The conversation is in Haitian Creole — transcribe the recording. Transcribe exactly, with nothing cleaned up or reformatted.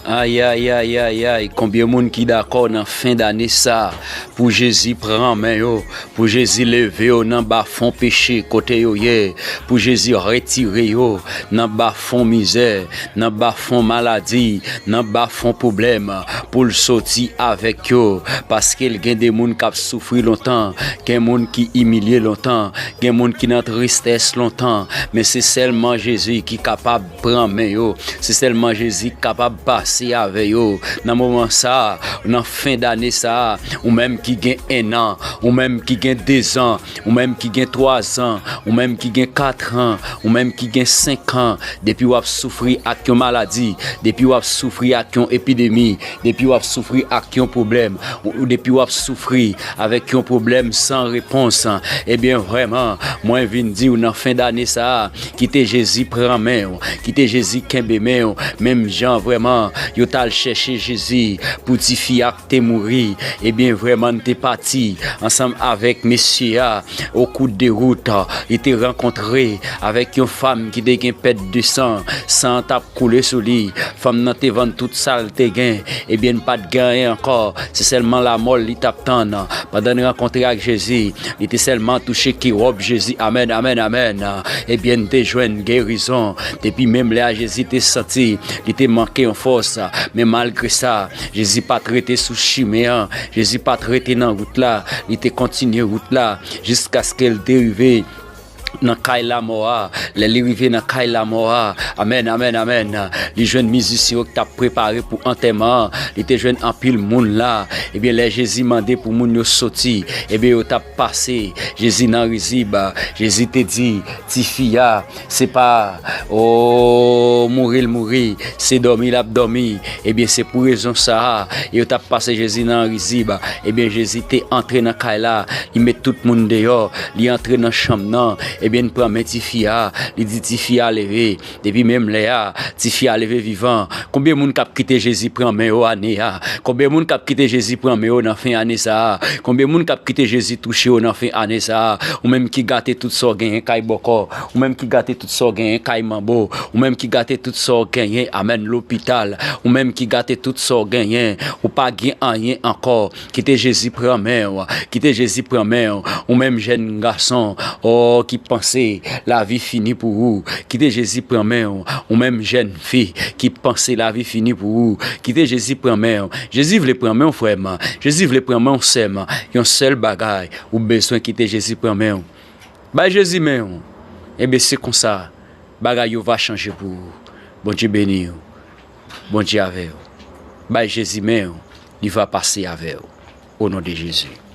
Ay, ay, ay, ay, ay, konbyen moun ki dakò nan fen dane sa pou Jezi pran men yo, pou Jezi leve yo nan bafon peche kote yo ye, pou Jezi retire yo nan bafon mizè, nan bafon maladi, nan bafon pwoblèm, pou l soti avèk yo, paske l gen de moun k ap soufri lontan, gen moun ki imilye lontan, gen moun ki nan tristès lontan, men se sèlman Jezi ki kapab pran men yo. Se sèlman Jezi k kapab pase avè yo. Nan moman sa a, nan fen dane sa a, ou menm ki gen en an, ou menm ki gen dezan, ou menm ki gen twazan, ou menm ki gen katran, ou menm ki gen senkan, depi w ap soufri ak yon maladi, depi w ap soufri ak yon epidemi, depi w ap soufri ak yon pwoblèm, ou, ou depi w ap soufri avèk yon pwoblèm san repons, ebyen, vrèman, mwen vin di w nan fen dane sa a, kite Jezi pran men w, kite Jezi kenbe men w, menm jan vrèman yo t al chèche Jezi pou tifi a k te mouri, ebyen, vrèman, n te pati ansanm avèk mesye a, o kou de wout, li te rankontre avèk yon fanm ki te gen pèt de san, san an t ap koule sou li. Fanm nan te vann tout sa l te gen, ebyen, n pa t gen anyen ankò, se sèlman lamò l li t ap tann. Pandan n rankontre ak Jezi, li te sèlman touche ke wòb Jezi. Amèn, amèn, amèn. Ebyen, n te jwenn gerizon. Depi menm lè a, Jezi te santi li te manke yon fòs. Men malgre sa, Jezi pa t rete sou chimen an. Jezi pa t rete nan wout la. Li te kontinye wout la jiskaske l te rive nan kay lamò a. Lè li rive nan kay lamò a, amèn, amèn, amèn, li jwenn mizisyen yo ki t ap prepare pou antèman an. Li te jwenn anpil moun la. Ebyen, lè Jezi mande pou moun yo soti, ebyen, yo t ap pase. Jezi nan rizib. Jezi te di, tifi a, se pa, o, mouri l mouri, se dòmi l ap dòmi. Ebyen, se pou rezon sa a, yo t ap pase Jezi nan rizib. Ebyen, Jezi te antre nan kay la, li met tout moun deyò, li antre nan chanm nan. Ebyen, li pran men tifi a, li di tifi a leve. Depi menm lè a, tifi a leve vivan. Konbyen moun k ap kite Jezi pran men yo ane a? Konbyen moun k ap kite Jezi pran men yo nan fen ane sa a? Konbyen moun k ap kite Jezi touche yo nan fen ane sa a? Ou menm ki gate tout sa w genyen kay bòkò, ou menm ki gate tout sa w genyen kay manbo, ou menm ki gate tout sa w genyen, amèn, lopital, ou menm ki gate tout sa w genyen, ou pa gen anyen ankò. Kite Jezi pran men w. Kite Jezi pran men w. Ou menm jèn gason, o, ki panse lavi fini pou ou. Kite Jezi pran men w. Ou menm jèn fi ki panse lavi fini pou ou. Kite Jezi pran men w. Jezi vle pran men w, frè m. Jezi vle pran men w, sè m. Yon sèl bagay, ou bezwen kite Jezi pran men w. Bay Jezi men w. Ebyen, se konsa, bagay yo va chanje pou ou. Bondye beni w. Bondye avè w. Bay Jezi men w. Li va pase avè w. O non de Jezi.